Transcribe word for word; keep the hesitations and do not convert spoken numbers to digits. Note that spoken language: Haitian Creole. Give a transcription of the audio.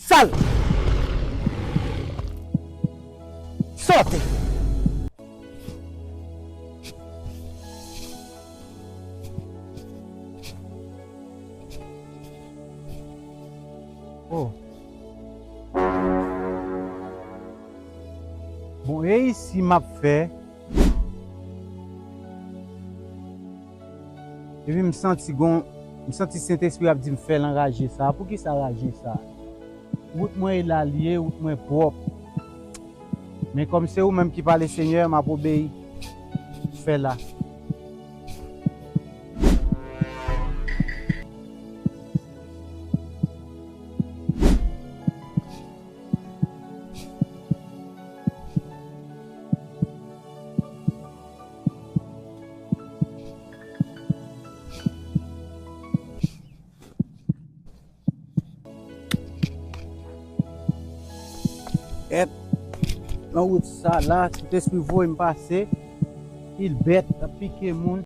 Sal! Sòti! Oh. Bon, e isi m ap fè. Epi m santi gon, m santi Sentespri ap di m fè l anraje sa. Poukisa raje sa? Wout mwen e la l ye, wout mwen pwòp. Men kòm se ou menm ki pale, Senyè, m ap obeyi. Fè la. Èt, nan wout sa la, Sentespri voye m pase, pil bèt ap pike moun.